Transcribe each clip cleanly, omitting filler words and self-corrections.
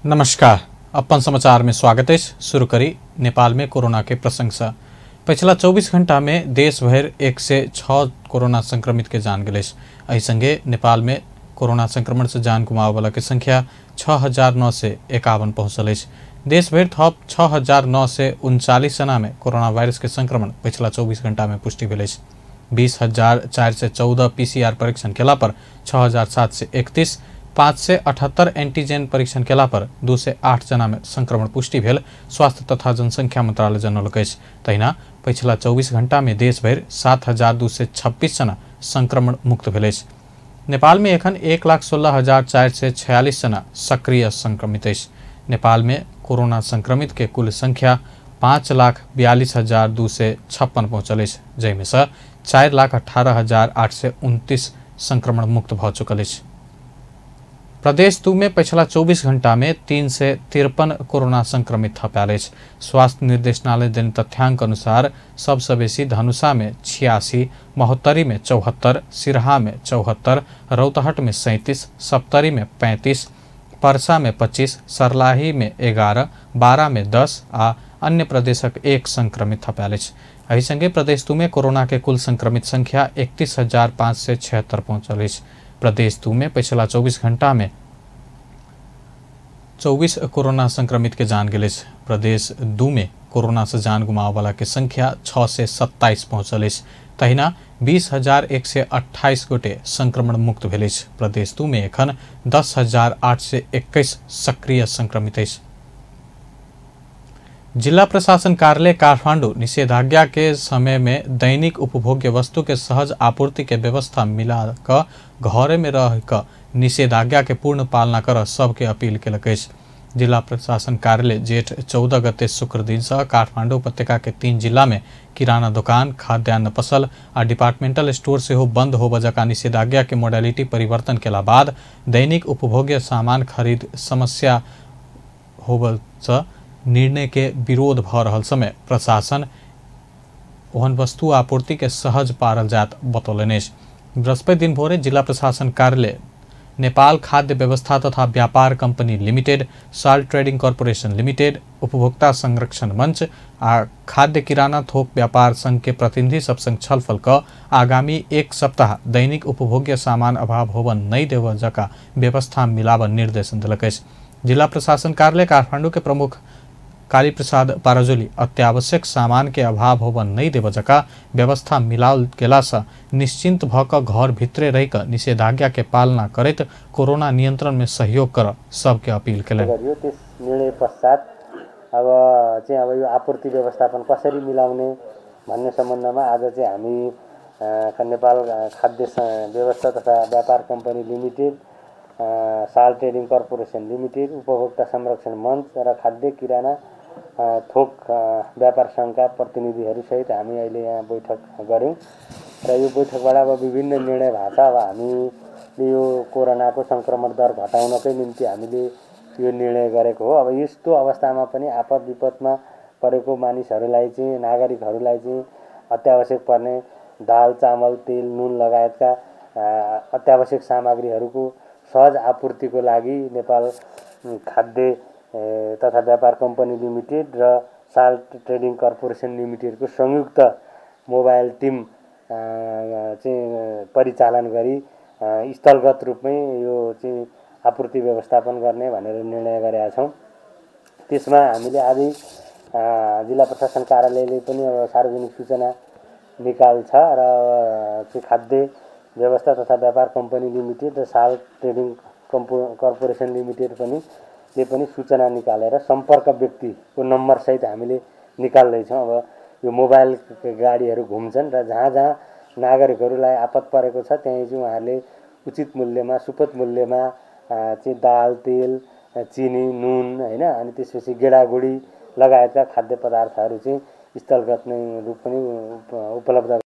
नमस्कार, अपन समाचार में स्वागत है। शुरू करी नेपाल में कोरोना के प्रसंग से। पिछला 24 घंटा में देश भर 106 कोरोना संक्रमित के जान गेल। एहि संगे नेपाल में कोरोना संक्रमण से जान गुमावे वाला के संख्या 6,951 पहुँचल अछि। देश भर थप 6,939 जना में कोरोना वायरस के संक्रमण पिछला 24 घंटा में पुष्टि भेल अछि। 20,414 पीसीआर परीक्षण केला पर 6,731, 578 एंटीजन परीक्षण केला पर 208 जना में संक्रमण पुष्टि भेल स्वास्थ्य तथा जनसंख्या मंत्रालय जनौलक अछि। तहिना पछिला 24 घंटा में देश भरि 7,226 जना संक्रमण मुक्त भेल अछि। नेपाल में एखन 1,16,446 जना सक्रिय संक्रमित अछि। नेपाल में कोरोना संक्रमित के कुल संख्या 5,42,256 पहुँचल अछि, जाहिमे सँ 4,18,829 संक्रमण मुक्त भऽ चुकल अछि। प्रदेश 2 में पिछला 24 घंटा में 353 कोरोना संक्रमित थपायल अछि। स्वास्थ्य निर्देशनालय देने तथ्यांक अनुसार सबसँ बेसी धनुषा में 86, महोत्तरी में 74, सिरहा में 74, रौतहट में 37, सप्तरी में 35, परसा में 25, सर्लाही में 11, बारा में 10 आ अन्य प्रदेशक 1 संक्रमित थपायल अछि। एहि संगे प्रदेश 2 में कोरोना के कुल संक्रमित संख्या 31,576 पहुँचल अछि। प्रदेश 2 में पिछला 24 घंटा में 24 कोरोना संक्रमित के जान गेल अछि। प्रदेश 2 में कोरोना से जान गुमावे वाला के संख्या 627 पहुँचल अछि। तहिना 20,128 गोटे संक्रमण मुक्त भेल अछि। प्रदेश 2 में एखन 10,821 सक्रिय संक्रमित अछि। जिला प्रशासन कार्यालय काठमांडू निषेधाज्ञा के समय में दैनिक उपभोग्य वस्तु के सहज आपूर्ति के व्यवस्था मिला क घरे में रह क निषेधाज्ञा के पूर्ण पालना कर सबके अपील केलक अछि। जिला प्रशासन कार्यालय जेठ 14 गते शुक्र दिन से काठमांडू उपत्यका के 3 जिला में किराना दुकान, खाद्यान्न पसल आ डिपार्टमेंटल स्टोर सेहो बंद होबय जकाँ निषेधाज्ञा के मोडालिटी परिवर्तन केला बाद दैनिक उपभोग्य सामान खरीद समस्या होबय से निर्णय के विरोध भ रहल समय प्रशासन ओहन वस्तु आपूर्ति के सहज पारल जात बतौलनि अछि। बृहस्पति दिन भोरे जिला प्रशासन कार्यालय नेपाल खाद्य व्यवस्था तथा व्यापार company limited, salt trading corporation limited, उपभोक्ता संरक्षण मंच आ खाद्य किराना थोक व्यापार संघ के प्रतिनिधि सब संग छलफल क आगामी 1 सप्ताह दैनिक उपभोग्य सामान अभाव होबय नहि देबय जकाँ व्यवस्था मिलाबय निर्देशन देलक अछि। जिला प्रशासन कार्यालय काठमांडू के प्रमुख काली प्रसाद पाराजोली अत्यावश्यक सामान के अभाव होबय नहि देबय जकाँ व्यवस्था मिलाओल गेला से निश्चिंत भ क घर भितरे रहि क निषेधाज्ञा के पालना करैत कोरोना नियंत्रण में सहयोग कर सबके अपील केलनि। त्यस निर्णय पश्चात अब चाहिँ अब यो आपूर्ति व्यवस्थापन कसरी मिलाउने भन्ने सम्बन्धमा आज चाहिँ हामी नेपाल खाद्य व्यवस्था तथा व्यापार company limited, salt trading corporation limited, उपभोक्ता संरक्षण मञ्च र खाद्य किराना थोक व्यापार सङ्घका प्रतिनिधिहरूसहित हामी अहिले यहाँ बैठक गऱ्यौँ र यो बैठकबाट अब विभिन्न निर्णय भएको छ। अब हामीले यो कोरोनाको सङ्क्रमण दर घटाउनकै निम्ति हामीले यो निर्णय गरेको हो। अब यस्तो अवस्थामा पनि आपद विपदमा परेको मानिसहरूलाई चाहिँ, नागरिकहरूलाई चाहिँ अत्यावश्यक पर्ने दाल, चामल, तेल, नुन लगायतका अत्यावश्यक सामग्रीहरूको सहज आपूर्तिको लागि नेपाल खाद्य तथा व्यापार कम्पनी लिमिटेड र साल्ट ट्रेडिङ कर्पोरेसन लिमिटेडको संयुक्त मोबाइल टिम चाहिँ परिचालन गरी स्थलगत रूपमै यो चाहिँ आपूर्ति व्यवस्थापन गर्ने भनेर निर्णय गरेका छौँ। त्यसमा हामीले आजै जिल्ला प्रशासन कार्यालयले पनि अब सार्वजनिक सूचना निकाल्छ र चाहिँ खाद्य व्यवस्था तथा व्यापार कम्पनी लिमिटेड र साल्ट ट्रेडिङ कर्पोरेसन लिमिटेड पनि ले पनि सूचना निकालेर सम्पर्क व्यक्तिको नम्बरसहित हामीले निकाल्दैछौँ। अब यो मोबाइल गाडीहरू घुम्छन् र जहाँ जहाँ नागरिकहरूलाई आपत परेको छ त्यहीँ चाहिँ उहाँहरूले उचित मूल्यमा, सुपथ मूल्यमा चाहिँ दाल, तेल, चिनी, नुन होइन, अनि त्यसपछि गेडागुडी लगायतका खाद्य पदार्थहरू चाहिँ स्थलगत नै रूप पनि उपलब्ध।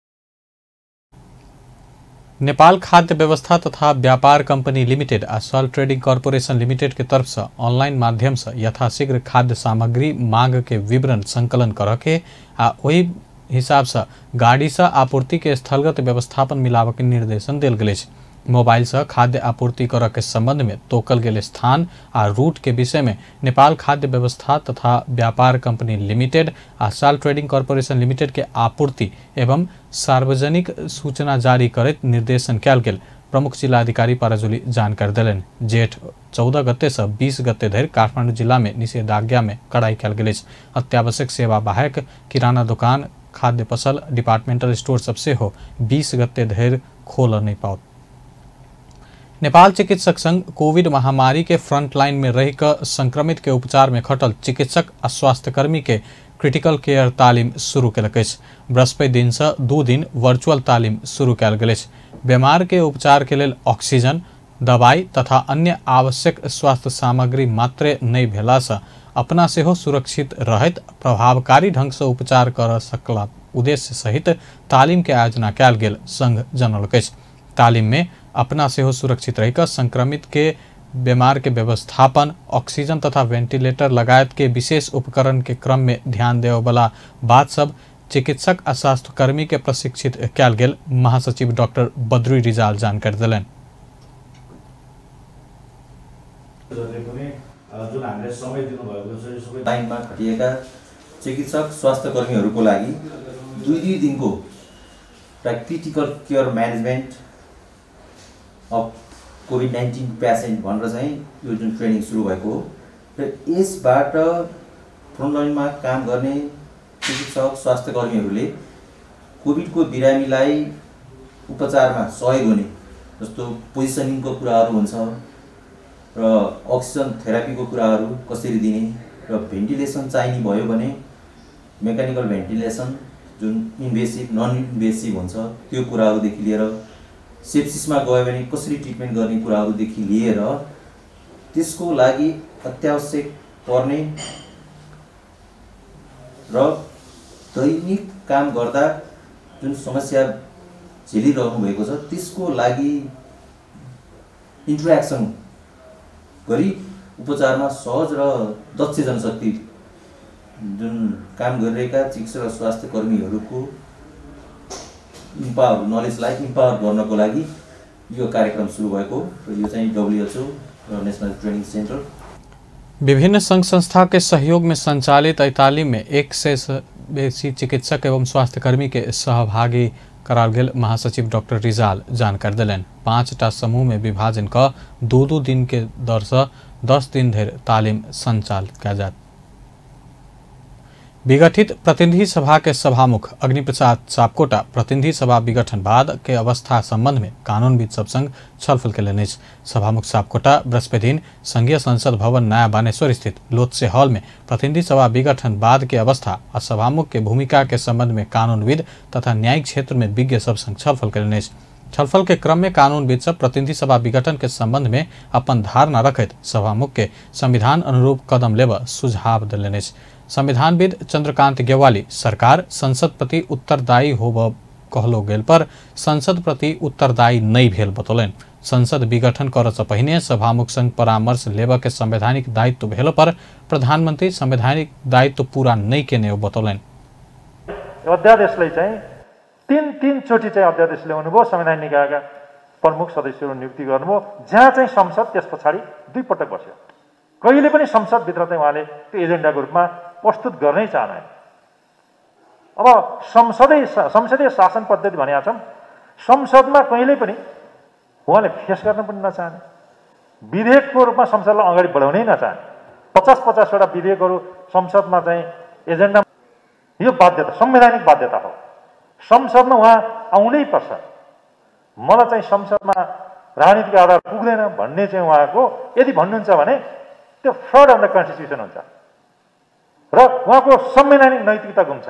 नेपाल खाद्य व्यवस्था तथा व्यापार कंपनी लिमिटेड आ साल्ट ट्रेडिंग कॉर्पोरेशन लिमिटेड के तरफ से ऑनलाइन माध्यम से यथाशीघ्र खाद्य सामग्री मांग के विवरण संकलन करके आ ओहि हिसाब से गाड़ी से आपूर्ति के स्थलगत व्यवस्थापन मिलावे के निर्देशन देल गेल अछि। मोबाइल से खाद्य आपूर्ति करऽ के संबंध में तोकल गेल स्थान आ रूट के विषय में नेपाल खाद्य व्यवस्था तथा व्यापार कंपनी लिमिटेड आ साल ट्रेडिंग कॉरपोरेशन लिमिटेड के आपूर्ति एवं सार्वजनिक सूचना जारी करैत निर्देशन कयल गेल प्रमुख जिलाधिकारी पराजुली जानकारी देलनि। जेठ 14 गते से 20 गते धरि काठमाडौँ जिला में निषेधाज्ञा में कड़ाई कयल गेल अछि। अत्यावश्यक सेवा बाहेक किराना दुकान, खाद्य पसल, डिपार्टमेंटल स्टोर सब सेहो 20 गते धरि खोल नहीं पाओत। नेपाल चिकित्सक संघ कोविड महामारी के फ्रंटलाइन में रहिकर संक्रमित के उपचार में खटल चिकित्सक आ स्वास्थ्यकर्मी के क्रिटिकल केयर तालिम शुरू केलक अछि। बृहस्पति दिन से 2 दिन वर्चुअल तालिम शुरू कयल गेल अछि। बीमार के उपचार के लेल ऑक्सीजन, दवाई तथा अन्य आवश्यक स्वास्थ्य सामग्री मात्रे नहि भेला से अपना सेहो सुरक्षित रहैत प्रभावकारी ढंग से उपचार कर सकला उद्देश्य सहित तालिम के आयोजना कयल गेल संघ जनौलक अछि। तालिम में अपना सेहो सुरक्षित रहिकर संक्रमित के बीमार के व्यवस्थापन, ऑक्सीजन तथा वेंटिलेटर लगायत के विशेष उपकरण के क्रम में ध्यान देवला बात सब चिकित्सक आ स्वास्थ्यकर्मी के प्रशिक्षित कयल गेल महासचिव डॉक्टर बद्री रिजाल जानकारी देलनि। लाइनमा खटिएका चिकित्सक स्वास्थ्यकर्मीहरूको लागि 2-2 दिनको critical care management of COVID-19 patient भनेर चाहिँ यो जुन ट्रेनिङ सुरु भएको हो र यसबाट फ्रन्टलाइनमा काम गर्ने चिकित्सक स्वास्थ्यकर्मीहरूले कोभिडको बिरामीलाई उपचारमा सहयोग हुने जस्तो पोजिसनिङको कुराहरू हुन्छ र अक्सिजन थेरापीको कुराहरू कसरी दिने र भेन्टिलेसन चाहिने भयो भने मेकानिकल भेन्टिलेसन जुन इन्भेसिभ नन इन्भेसिभ हुन्छ त्यो कुराहरूदेखि लिएर सेप्सिसमा गयो भने कसरी ट्रिटमेन्ट गर्ने कुराहरूदेखि लिएर त्यसको लागि अत्यावश्यक पर्ने र दैनिक काम गर्दा जुन समस्या झेलिरहनु भएको छ त्यसको लागि इन्टरेक्सन गरी उपचारमा सहज र दक्ष जनशक्ति जुन काम गरिरहेका चिकित्सा र स्वास्थ्यकर्मीहरूको इम्पावर नलेजलाई इम्पावर गर्नको लागि यो कार्यक्रम सुरु भएको र यो चाहिँ WHO र नेसनल ट्रेनिङ सेन्टर। विभिन्न संघ संस्था के सहयोग में संचालित तालीम में 100 बेसी चिकित्सक एवं स्वास्थ्यकर्मी के सहभागी कराल गेल महासचिव डॉक्टर रिजाल जानकारी देलनि। 5टा समूह में विभाजन क 2-2 दिन के दर से 10 दिन धरि तालीम संचालित कयल जायत। विघटित प्रतिनिधि सभा के सभामुख अग्निप्रसाद सापकोटा प्रतिनिधि सभा विघटन बाद के अवस्था संबंध में कानूनविद सब संग छलफल केलनि अछि। सभामुख सापकोटा बृहस्पति दिन संघीय संसद भवन नया बानेश्वर स्थित लोत्से हॉल में प्रतिनिधि सभा विघटन बाद के अवस्था आ सभामुख के भूमिका के संबंध में कानूनविद तथा न्यायिक क्षेत्र में विज्ञ सब संग छलफल केलनि अछि। छलफल के क्रम में कानूनविद सब प्रतिनिधि सभा विघटन के संबंध में अपन धारणा रखैत सभामुख के संविधान अनुरूप कदम लेबऽ सुझाव देलनि अछि। संविधानविद चंद्रकांत गेवाली सरकार संसद प्रति उत्तरदायी होब कहलो गेल पर संसद प्रति उत्तरदायी नहीं भेल बतौलनि। संसद विघटन करऽ से पहिने सभामुख संग परामर्श लेबऽ के संवैधानिक दायित्व भेल पर प्रधानमंत्री संवैधानिक दायित्व पूरा नहीं केने बतौलनि। अध्यादेशलाई चाहिँ 3-3 चोटि चाहिँ अध्यादेश ल्याउनु भयो, संविधान निकायका प्रमुख सदस्यहरू नियुक्ति गर्नुभयो, जहाँ चाहिँ संसद त्यस पछाडि 2 पटक बस्यो। कहिले पनि संसदभित्र चाहिँ उहाँले त्यो एजेन्डाको रूपमा प्रस्तुत गर्नै चाहँदैन। अब संसदीय शासन पद्धति भनेका छौँ, संसदमा कहिले पनि उहाँले फेस गर्न पनि नचाहने, विधेयकको रूपमा संसदलाई अगाडि बढाउनै नचाहने, 50-50वटा विधेयकहरू संसदमा चाहिँ एजेन्डा, यो बाध्यता संवैधानिक बाध्यता हो। संसदमा उहाँ आउनै पर्छ। मलाई चाहिँ संसदमा राजनीतिक आधार पुग्दैन भन्ने चाहिँ उहाँको यदि भन्नुहुन्छ भने त्यो फ्रड अन the constitution हुन्छ र उहाँको संवैधानिक नैतिकता गुम्छ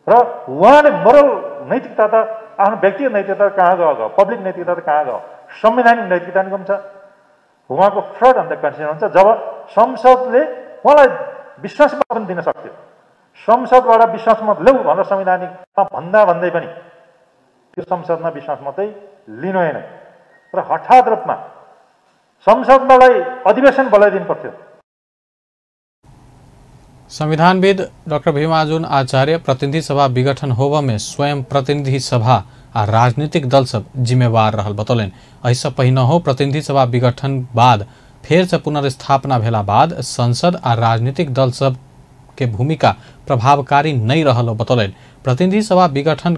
र उहाँले मोरल नैतिकता त आफ्नो व्यक्तिगत नैतिकता कहाँ गयो, पब्लिक नैतिकता त कहाँ गयो, संवैधानिक नैतिकता पनि गुम्छ। उहाँको फ्रड अन the constitution हुन्छ जब संसदले उहाँलाई विश्वास पनि दिन सक्थ्यो, संसदबाट विश्वास मत ल्याऊ भनेर संवैधानिकमा भन्दा भन्दै पनि त्यो संसदमा विश्वास मतै लिनु होइन र हठात रूपमा संसदलाई अधिवेशन बोलाइदिनु पर्थ्यो। संविधानविद डॉक्टर भीमार्जुन आचार्य प्रतिनिधि सभा विघटन होब में स्वयं प्रतिनिधि सभा आ राजनीतिक दल सब जिम्मेवार रहल बतौलनि। एहिसँ पहिनहो प्रतिनिधि सभा विघटन बाद फेर से पुनर्स्थापना भेला बाद संसद आ राजनीतिक दल सब के भूमिका प्रभावकारी नहीं रहल बतौलनि। प्रतिनिधि सभा विघटन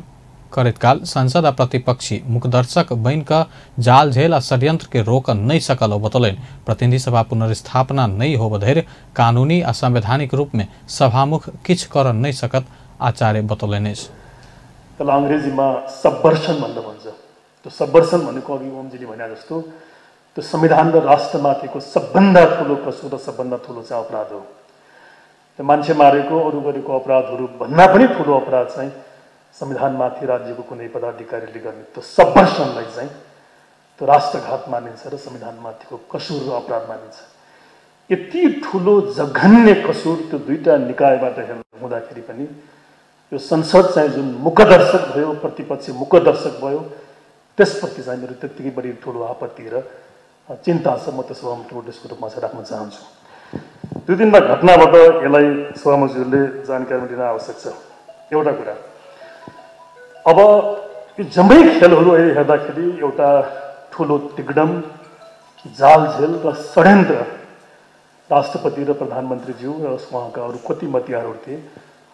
करैत काल संसद आ प्रतिपक्षी मुखदर्शक बनि कऽ जाल झेल आ षड्यंत्र के रोक नहीं सकल बतौलनि। प्रतिनिधि सभा पुनर्स्थापना नहीं होब धरि कानूनी आ संवैधानिक रूप में सभामुख किछु कर नहीं सकत आचार्य बतौलनि अछि। त्यसलाई अङ्ग्रेजीमा सबभर्सन भनेर भन्छ। त्यो सबभर्सन भनेको अघि ओमजीले भने जस्तो त्यो संविधान र राष्ट्रमाथिको सबभन्दा ठुलो कसुर र सबभन्दा ठुलो चाहिँ अपराध हो। त्यो मान्छे मारेको अरू गरेको अपराधहरू भन्दा पनि ठुलो अपराध चाहिँ संविधानमाथि राज्यको कुनै पदाधिकारीले गर्ने त्यो सबभर्सनलाई चाहिँ त्यो राष्ट्रघात मानिन्छ र संविधानमाथिको कसुर र अपराध मानिन्छ। यति ठुलो जघन्य कसुर त्यो दुईटा निकायबाट हुँदाखेरि पनि यो संसद चाहिँ जुन मुखदर्शक भयो, प्रतिपक्षी मुखदर्शक भयो, त्यसप्रति चाहिँ मेरो त्यत्तिकै बढी ठुलो आपत्ति र चिन्ता छ। म त्यो सभामुख त्यसको रूपमा चाहिँ राख्न चाहन्छु। दुई तिनवटा घटनाबाट यसलाई सभामुखज्यूले जानकारी लिन आवश्यक छ। एउटा कुरा, अब यो जम्मै खेलहरू अहिले हेर्दाखेरि एउटा ठुलो तिगडम, जालझेल र षड्यन्त्र राष्ट्रपति र प्रधानमन्त्रीज्यू र उहाँका अरू कति मतियारहरू थिए,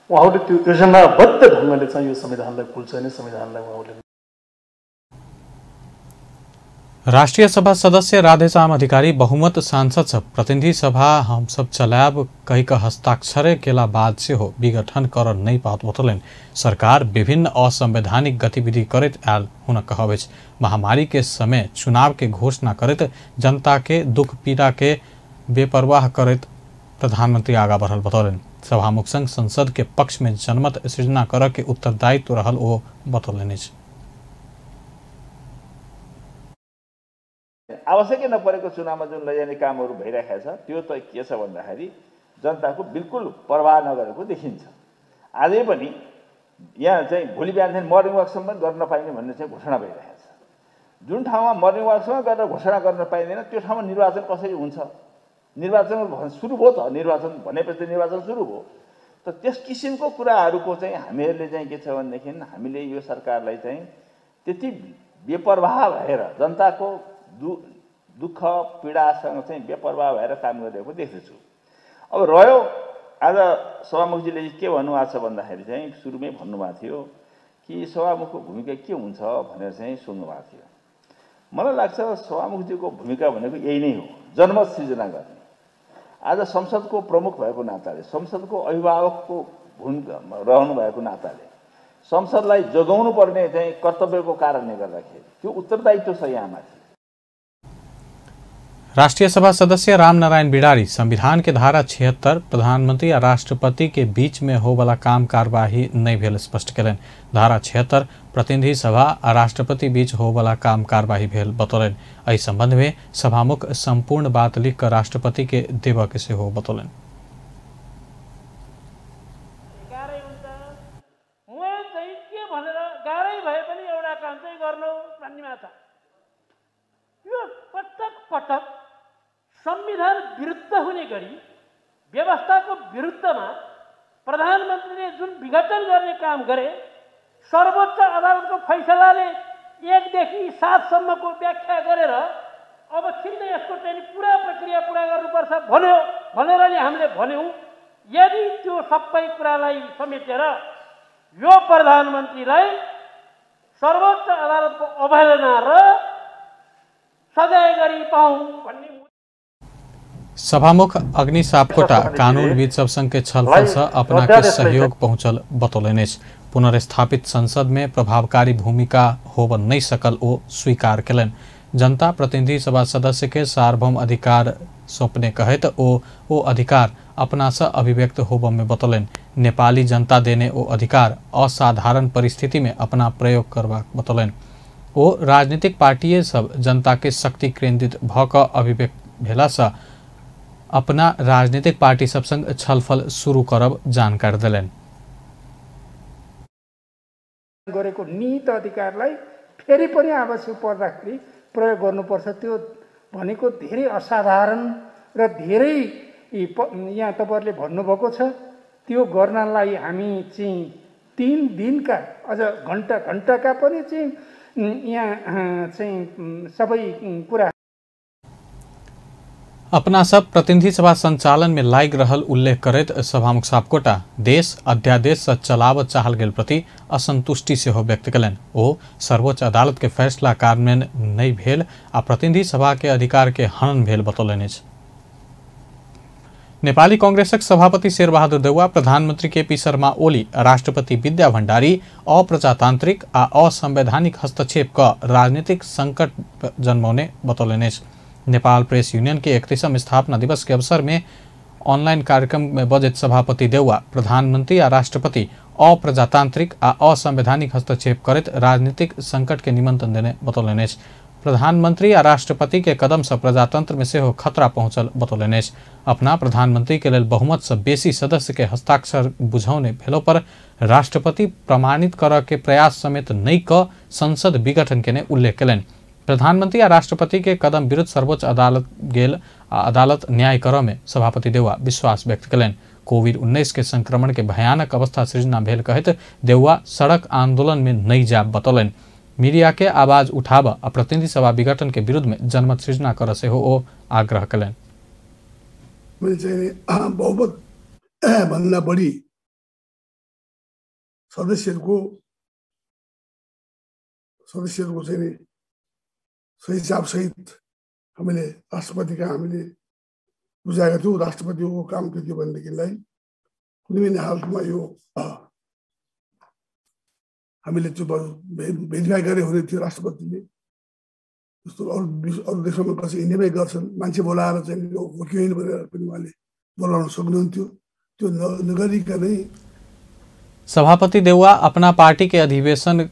उहाँहरूले त्यो योजनाबद्ध ढङ्गले चाहिँ यो संविधानलाई कुल्चने, संविधानलाई उहाँहरूले। राष्ट्रिय सभा सदस्य राधेश्याम अधिकारी बहुमत सांसद सब प्रतिनिधि सभा हम सब चलायब कही का हस्ताक्षर केला बाद से हो विघटन कर नहीं पात बतौलनि। सरकार विभिन्न असंवैधानिक गतिविधि करैत आयल हुनक कहब अछि। महामारी के समय चुनाव के घोषणा करैत जनता के दुख पीड़ा के बेपरवाह करैत प्रधानमंत्री आगा बढ़ल बतौलनि। सभामुख संग संसद के पक्ष में जनमत सृजना कर के उत्तरदायित्व रहल ओ बतौलनि अछि। आवश्यकै नपरेको चुनावमा जुन लैजाने कामहरू भइरहेको छ त्यो त के छ भन्दाखेरि जनताको बिल्कुल परवाह नगरेको देखिन्छ। आजै पनि यहाँ चाहिँ भोलि बिहान चाहिँ मर्निङ वाकसम्म पनि गर्न नपाइने भन्ने चाहिँ घोषणा भइरहेको छ। जुन ठाउँमा मर्निङ वाकसम्म गरेर घोषणा गर्न पाइँदैन त्यो ठाउँमा निर्वाचन कसरी हुन्छ? निर्वाचन सुरु भयो त, निर्वाचन भनेपछि निर्वाचन सुरु भयो त। त्यस किसिमको कुराहरूको चाहिँ हामीहरूले चाहिँ के छ भनेदेखि हामीले यो सरकारलाई चाहिँ त्यति बेपरवाह भएर जनताको दुःख पीडासँग चाहिँ बेपरवाह भएर काम गरिरहेको देख्दछु। अब रह्यो आज सभामुखजीले के भन्नुभएको छ भन्दाखेरि चाहिँ सुरुमै भन्नुभएको थियो कि सभामुखको भूमिका के हुन्छ भनेर चाहिँ सोध्नुभएको थियो। मलाई लाग्छ सभामुखजीको भूमिका भनेको यही नै हो, जनमत सृजना गर्ने। आज संसदको प्रमुख भएको नाताले, संसदको अभिभावकको भूमिका रहनु भएको नाताले संसदलाई जोगाउनु पर्ने चाहिँ कर्तव्यको कारणले गर्दाखेरि त्यो उत्तरदायित्व छ यहाँमाथि। राष्ट्रिय सभा सदस्य रामनारायण बिडारी संविधान के धारा 76 प्रधानमंत्री या राष्ट्रपति के बीच में हो वाला काम कार्यवाही नहीं भेल स्पष्ट कयलनि। धारा 76 प्रतिनिधि सभा आ राष्ट्रपति बीच हो वाला काम कार्यवाही भेल बतौलनि। एहि संबंध में सभामुख संपूर्ण बात लिख कर राष्ट्रपति के देबऽ के सेहो बतौलनि। पटक संविधान विरुद्ध हुने गरी व्यवस्थाको विरुद्धमा प्रधानमन्त्रीले जुन विघटन गर्ने काम गरे, सर्वोच्च अदालतको फैसलाले 1 देखि 7 सम्मको व्याख्या गरेर अब छिन्दै यसको चाहिँ पुरा प्रक्रिया पुरा गर्नुपर्छ भन्यो भनेर नि हामीले भन्यौँ। यदि त्यो सबै कुरालाई समेटेर यो प्रधानमन्त्रीलाई सर्वोच्च अदालतको अवहेलना र सजाय गरी पाऊँ भन्ने। सभामुख अग्नि सापकोटा कानूनविद सब संघ के छलफल से अपना के सहयोग पहुंचल बतौलनि अछि। पुनर्स्थापित संसद में प्रभावकारी भूमिका होब नहीं सकल ओ स्वीकार कयलनि। जनता प्रतिनिधि सभा सदस्य के सार्वभौम अधिकार सौंपने कहैत ओ अधिकार अपना से अभिव्यक्त होब में बतौलनि। नेपाली जनता देने ओ अधिकार असाधारण परिस्थिति में अपना प्रयोग करबाक बतौलनि। ओ राजनीतिक पार्टीए सब जनता के शक्ति केंद्रित भ क अभिव्यक्त भेला से अपना राजनीतिक पार्टी सब संग छलफल शुरू करब जानकारी देलनि। गरेको निहित अधिकारलाई फेरि पनि आवश्यक पर्दाखेरि प्रयोग गर्नुपर्छ। त्यो भनेको धेरै असाधारण र धेरै यहाँ तपाईहरुले भन्नुभएको छ, त्यो गर्नलाई हामी चाहिँ 3 दिनका अझ घन्टा घन्टाका पनि चाहिँ यहाँ चाहिँ सबै कुरा। अपना सब प्रतिनिधि सभा संचालन में लाग रहल उल्लेख करैत सभामुख सापकोटा देश अध्यादेश से चलाव चाहल गेल प्रति असंतुष्टि सेहो व्यक्त कयलनि। ओ सर्वोच्च अदालत के फैसला कार्यान्वयन नहि भेल आ प्रतिनिधि सभा के अधिकार के हनन भेल बतौलनि अछि। नेपाली कांग्रेसक सभापति शेरबहादुर देउवा प्रधानमंत्री केपी शर्मा ओली राष्ट्रपति विद्या भण्डारी अप्रजातांत्रिक आ असंवैधानिक हस्तक्षेप क राजनीतिक संकट जन्मौने बतौलनि अछि। नेपाल प्रेस यूनियन के 31वां स्थापना दिवस के अवसर में ऑनलाइन कार्यक्रम में बजट सभापति देउवा प्रधानमंत्री आ राष्ट्रपति अप्रजातांत्रिक आ असंवैधानिक हस्तक्षेप करैत राजनीतिक संकट के निमंत्रण देने बतौलनि अछि। प्रधानमंत्री आ राष्ट्रपति के कदम से प्रजातंत्र में सेहो खतरा पहुंचल बतौलनि अछि। अपना प्रधानमंत्री के लेल बहुमत से बेसी सदस्य के हस्ताक्षर बुझौने भेलो पर राष्ट्रपति प्रमाणित करऽ के प्रयास समेत नहि क संसद विघटन केने उल्लेख कयलनि। प्रधानमंत्री आ राष्ट्रपति के कदम विरुद्ध सर्वोच्च अदालत गेल आ अदालत न्याय करऽ में सभापति देउवा विश्वास व्यक्त कयलनि। कोविड-19 के संक्रमण के भयानक अवस्था सृजना भेल कहैत देउवा सड़क आंदोलन में नहीं जाब बतौलनि। मीडिया के आवाज उठाब आ प्रतिनिधि सभा विघटन के विरुद्ध में जनमत सृजना कर सेहो ओ आग्रह कयलनि। बहुमत भन्दा बढी सदस्यहरूको चाहिँ सही हिसाबसहित हामीले राष्ट्रपतिका हामीले बुझाएका थियौँ। राष्ट्रपतिको काम के थियो भनेदेखिलाई कुनै पनि हालतमा यो हामीले त्यो भेरिफाई गरे हुने थियो। राष्ट्रपतिले जस्तो अरू देशमा कसै हिँडेमै गर्छन्, मान्छे बोलाएर चाहिँ यो हो कि होइन भनेर पनि उहाँले बोलाउन सक्नुहुन्थ्यो, त्यो नगरिकनै सभापति देउवा अपना पार्टी के अधिवेशन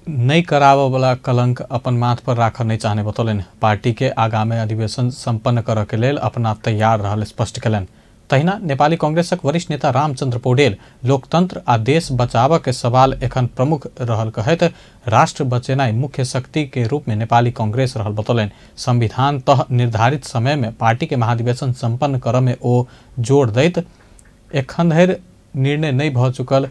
नहीं कराबऽ वाला कलंक अपन माथ पर राखऽ नहीं चाहने बतौलनि। पार्टी के आगामी अधिवेशन संपन्न करऽ के लेल अपना तैयार रहल स्पष्ट कयलनि। तहिना नेपाली कांग्रेसक वरिष्ठ नेता रामचंद्र पौडेल लोकतंत्र आ देश बचाबऽ के सवाल एखन प्रमुख रहल कहैत राष्ट्र बचेनाइ मुख्य शक्ति के रूप में नेपाली कांग्रेस रहल बतौलनि। संविधान तह निर्धारित समय में पार्टी के महाधिवेशन संपन्न करऽ में ओ जोर दैत एखन धरि निर्णय नहीं भऽ चुकल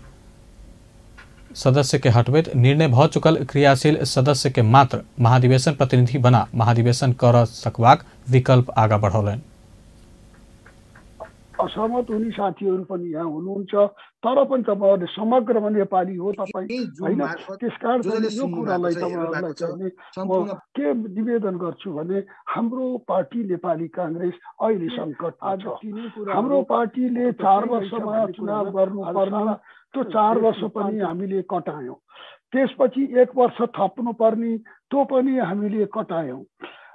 सदस्य के हटबैत निर्णय भऽ चुकल क्रियाशील सदस्य के मात्र महाधिवेशन प्रतिनिधि बना महाधिवेशन कर सकबाक विकल्प आगा बढ़ौलनि। असहमत हुने साथीहरू पनि यहाँ हुनुहुन्छ, तर पनि तपाईँहरूले समग्रमा नेपाली हो तपाईँ होइन, त्यसकारण यो कुरालाई तपाईँहरूलाई चाहिँ म के निवेदन गर्छु भने हाम्रो पार्टी नेपाली काङ्ग्रेस अहिले सङ्कट छ। हाम्रो पार्टीले 4 वर्षमा चुनाव गर्नुपर्ने त्यो 4 वर्ष पनि हामीले कटायौँ, त्यसपछि 1 वर्ष थप्नु पर्ने त्यो पनि हामीले कटायौँ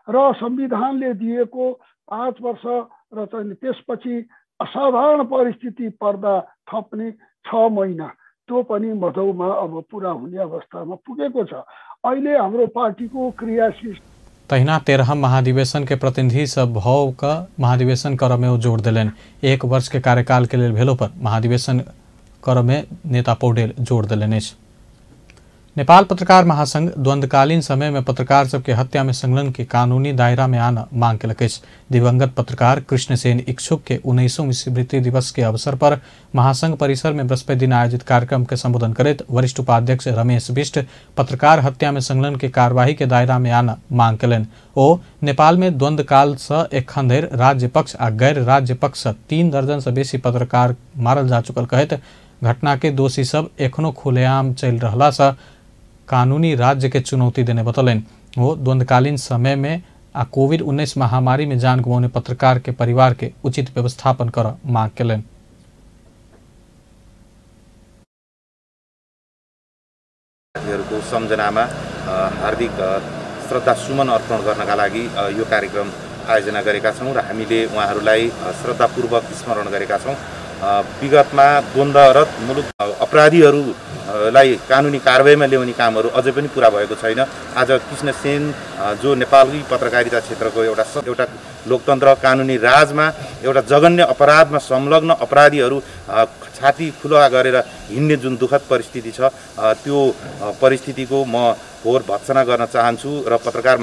र संविधानले दिएको 5 वर्ष र चाहिँ त्यसपछि असाधारण परिस्थिति पर्दा थप्ने 6 महिना त्यो पनि मधौमा अब पुरा हुने अवस्थामा पुगेको छ। अहिले हाम्रो पार्टीको क्रियाशील तहिना 13 महाधिवेशन के प्रतिनिधि सब भाव का महाधिवेशन कर में जोड़ दिलन। 1 वर्ष के कार्यकाल के लिए भेलो पर महाधिवेशन कर में नेता पौडेल जोड़ दिलन। नेपाल पत्रकार महासंघ द्वंद्वकालीन समय में पत्रकार सबके हत्या में संलग्न के कानूनी दायरा में आना मांग केलक अछि। दिवंगत पत्रकार कृष्णसेन इच्छुक के 19वें स्मृति दिवस के अवसर पर महासंघ परिसर में बृहस्पति दिन आयोजित कार्यक्रम के संबोधन करैत वरिष्ठ उपाध्यक्ष रमेश बिष्ट पत्रकार हत्या में संलग्न के कार्यवाही के दायरा में आना मांग केलनि। ओ नेपाल में द्वंद्वकाल से एखन धरि राज्य पक्ष आ गैर राज्य पक्ष से 3 दर्जन से बेसी पत्रकार मारल जा चुकल कहैत घटना के दोषी सब एखनो खुलेआम चलि रहला से कानूनी राज्य के चुनौती देने बतौलनि। वो द्वंद्वकालीन समय में आ कोविड-19 महामारी में जान गंवौने पत्रकार के परिवार के उचित व्यवस्थापन कर मांग केलनि। सम्झनामा हार्दिक श्रद्धा सुमन अर्पण गर्नका लागि यो कार्यक्रम आयोजना गरेका छौँ र हामीले उहाँहरूलाई श्रद्धापूर्वक स्मरण गरेका छौँ। विगतमा द्वन्द्वरत मुलुक अपराधीहरूलाई कानुनी कारबाहीमा ल्याउने कामहरू अझै पनि पुरा भएको छैन। आज कृष्ण सेन जो नेपाली पत्रकारिता क्षेत्रको एउटा लोकतन्त्र कानुनी राजमा एउटा जघन्य अपराधमा संलग्न अपराधीहरू छाती खुला गरेर हिँड्ने जुन दुःखद परिस्थिति छ त्यो परिस्थितिको म घोर भर्त्सना गर्न चाहन्छु र पत्रकार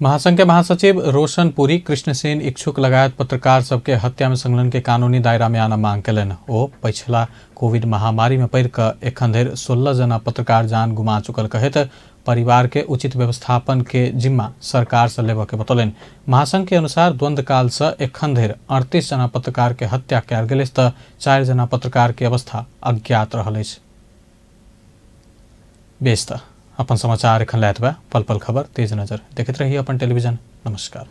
महासंघ के महासचिव रोशन पुरी कृष्णसेन इच्छुक लगायत पत्रकार सबके हत्या में संलग्न के कानूनी दायरा में आना मांग कयलनि। ओ पछिला कोविड महामारी में पड़ि कऽ एखन धरि 16 जना पत्रकार जान गुमा चुकल कहैत परिवार के उचित व्यवस्थापन के जिम्मा सरकार से लेबऽ के बतौलनि। महासंघ के अनुसार द्वंद्वकाल से एखन धरि 38 जना पत्रकार के हत्या कयल गेल अछि तऽ 4 जना पत्रकार के अवस्था अज्ञात रहल अछि। बेस तऽ अपन समाचार एखन लैत बा पल पल खबर तेज नजर देखैत रहिए अपन टेलीविजन। नमस्कार।